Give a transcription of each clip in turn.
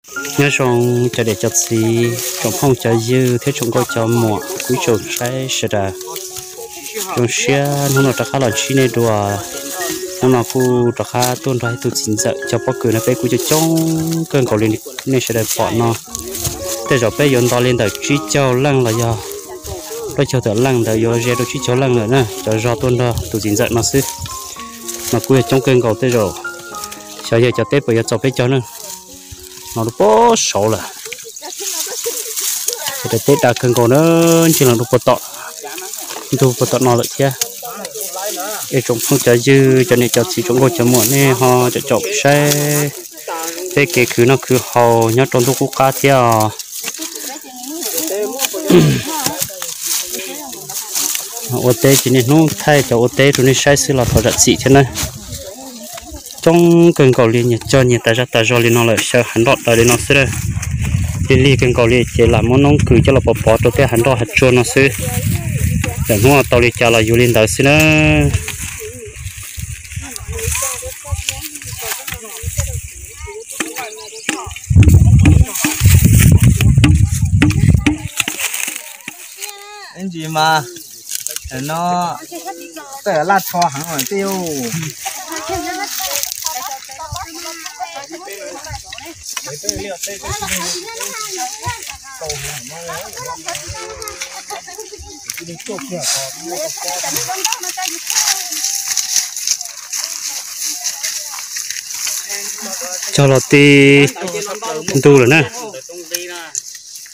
Nyob zoo cov niam cov txiv, tsoom phooj cov ywg thiab tsoom nkauj cov muam, kuv ib tsoom saib sawv daws. Zoo siab hnub no rov qab los ntsib nej dua. Hnub no kuj rov qab tuaj nrog ib tug txiv ntxawm cog pob kws no, peb kuj coob coob kawg nkaus li nej sawv daws pom no. Tej zaum peb yuav nto li ntawm tsib caug leej los yog plaub caug tawm leej ntawd, yuav ze rau tsib caug leej lawm na, cov zog tuaj nrog tus txiv ntxawm no xwb. No kuj yog coob kawg nkaus, tej zaum xyov yog cov teb puas yuav txaus peb cog na. No rau puag saud lawm. Teb dav kawg nkaus na, ntsia los rau puag tom, ntug puag tom no lawm thiab. Es tsoom phooj cov ywg, cov niam cov txiv, tsoom nkauj cov muam, nej ho caum caum saib peb kev khwv noj khwv haus nyob rau ntuj qub qab thiab os. Ua teb ces niaj hnub thaij cov ua teb rau nej saib xwb los thov zam txim thiab na. Coob kawg nkaus li, nyias cog nyias tas zaj tas zog li no lawm, xyaw hav nroj daws li no xwb na. Lig lig kawg nkaus li ces lam muab noob kws coj los pov pov rau tej hav nroj hav tsuag no xwb. Lawm hnub tau li cas los yuav li ntawd xwb na. Ib ntsis mas no tej laj tsho heev mas tej. Cog los ti ntu lawm na,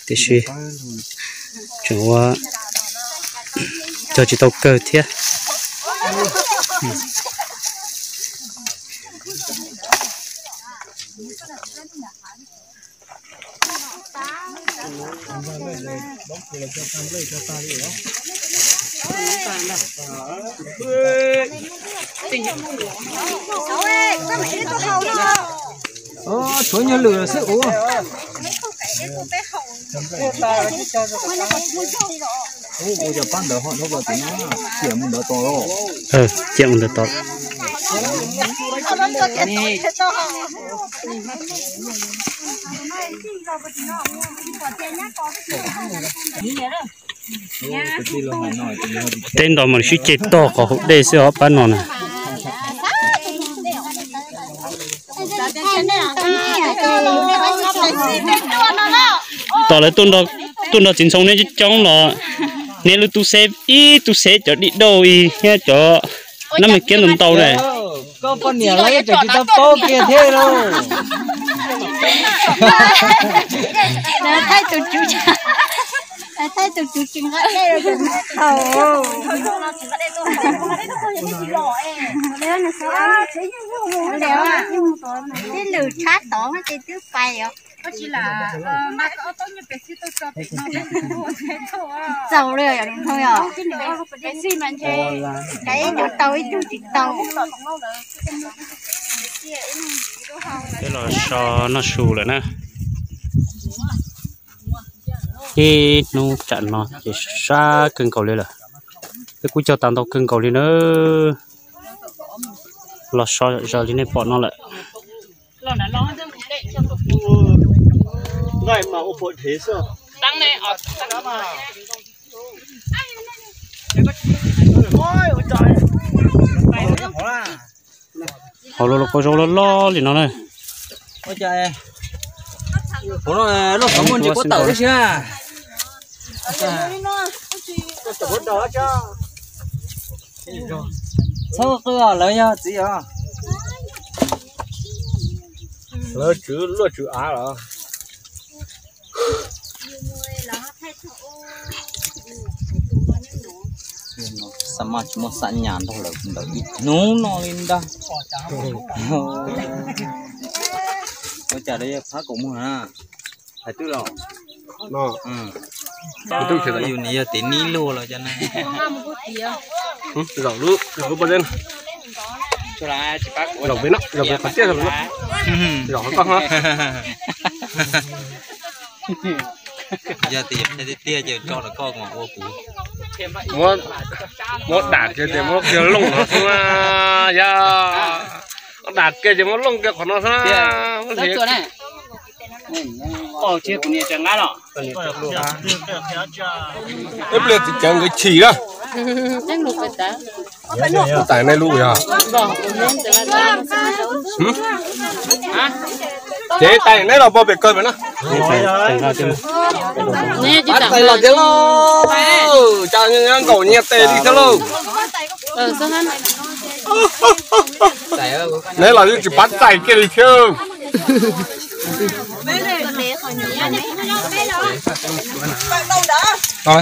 tiam sis tseem ua cog tsis tau kawg thiab. Tshuav nyuag lwm xwb ua. Ua cov pab ntawd ho dhau los tim no, ciam mus ntawd tod. Ciam mus ntawd tod. Teb nto mas sib ceg tog qhov hauv dej xwb os pab no na. Tom lawv tuaj nrog txiv ntxhoo neb coob los neb lub tub xeb ib tub xeb cov dib dauj ib thiab cov nab me kiab ntau ntau na. Koj poj niam los yeej tseem tsis tau paub kiag thiab lauj. Thaij tus tswv, thaij tus tswv tsis nqa dej. Tib lwm tshab tod ces twb pais os. Txaus li os, yog tus ntoo yog. Ib tug tau ib tug tsis tau. Peb los so noj su lawm na. Ib hnub tsam no ces sab kawg nkaus li lawm. Peb kuj cog tas ntau kawg nkaus li na. Los so zom zaws li nej pom no lawm. Hauv los los kua zaub loj loj li no na. Txhob qw os, lawv yog txiv os. Lawv tswv luaj tswv av los. Xa maj tsis muaj xa nyas nrog lawv ntawd ib hnub no li ntag. Ua cas lawv yog phab kaum muag na? Hais twb los. Yus nim yog tiv nib luag los cas na. Zaum lub, zaum lub pob zeb. Zaum pem no, zaum pem qhov tiaj zaum no. Zaum qhov koj ho. Yog tias yus tiag tiag ces tso rau koj mas ua kuv. Muab dam kiag ces muab kiag looj no xwb na. Yog muab dam kiag ces muab looj kiag qhov no xwb na. Ib pliag txiv cawv nkawd chim na. Tais nej lub yog. Ces tais neb los pog pem kawg pem na. Tais los tiag lauj. Cas nkaum nyias tes li thiab lauj. Neb los yeej tsis pab tais kiag li thiab.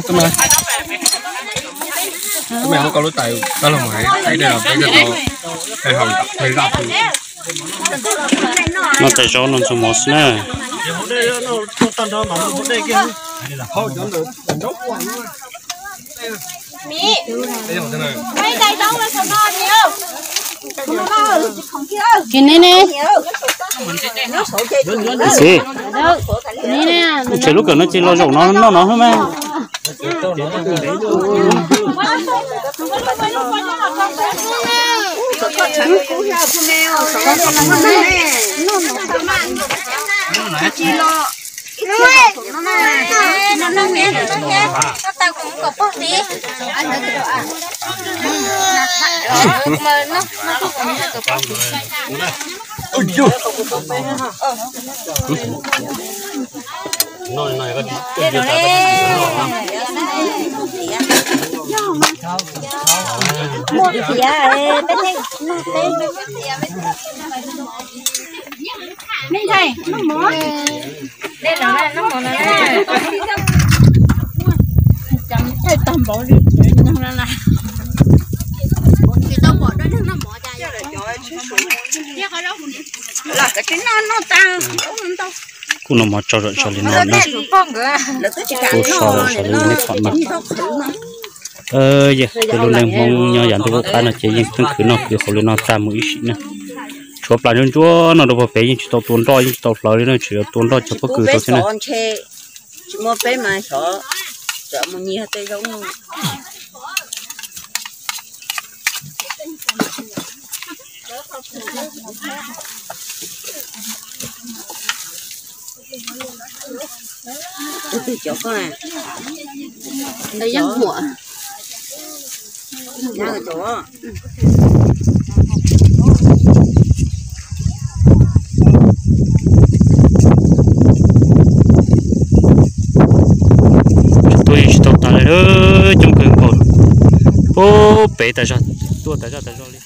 Tus me hauv koj lub tais, koj los mus hais, hais dej los peb koj tau, hais hauv, hais zaj pw. Noj tais zaub noj ntxuag mov xwb na. Kis ne ne. Xib, tsev lub kawm no ces los zaum no noj no xwb mas. Muaj tias peb noj teb. Me ntxhais, noj mov. Tag npaum li tsis tau pom dua neeg noj mov cas. Kuj noj mov tsau zom zaws li no na. Kuj so zom zaws li nej pom no. Yog tus lub neej Hmoob nyob yav ntuj qub qab no ces yeej pheej khwv noj khwv haus li no tag mus ib sim na. Tshuav plas ntsuab ntsuab no rau puag pem yeej tsis tau tua nroj yeej tsis tau hlawv li na, tsuas yog tua nroj cog pob kws rau xwb na. Tua yeej tsis tau tas li, coob kawg nkaus. Ub, pem tas zog, tuaj tas zog tas zog li.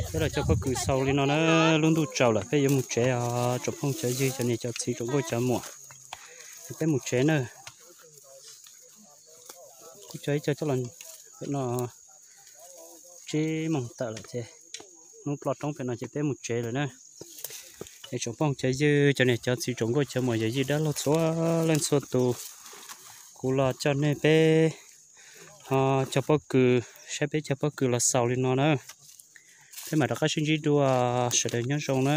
Peb los cog pob kws xaus li no na, lub ntuj tsaus lawm peb yuav mus tsev os tsoom phooj cov ywg cov niam cov txiv tsoom nkauj cov muam. Peb mus tsev na. Kuj cog ib co coj los pem no tsib moos tawm lawm ces hnub ploj roob pem no ces peb mus tsev lawm na. Es tsoom phooj cov ywg cov niam cov txiv tsoom nkauj cov muam yawm yij dab laug txhua leej txhua tus, kuv los coj nej peb ho cog pob kws, saib peb cog pob kws los xaus li no na. Peb mam rov qab sib ntsib dua, sawv daws nyob zoo na.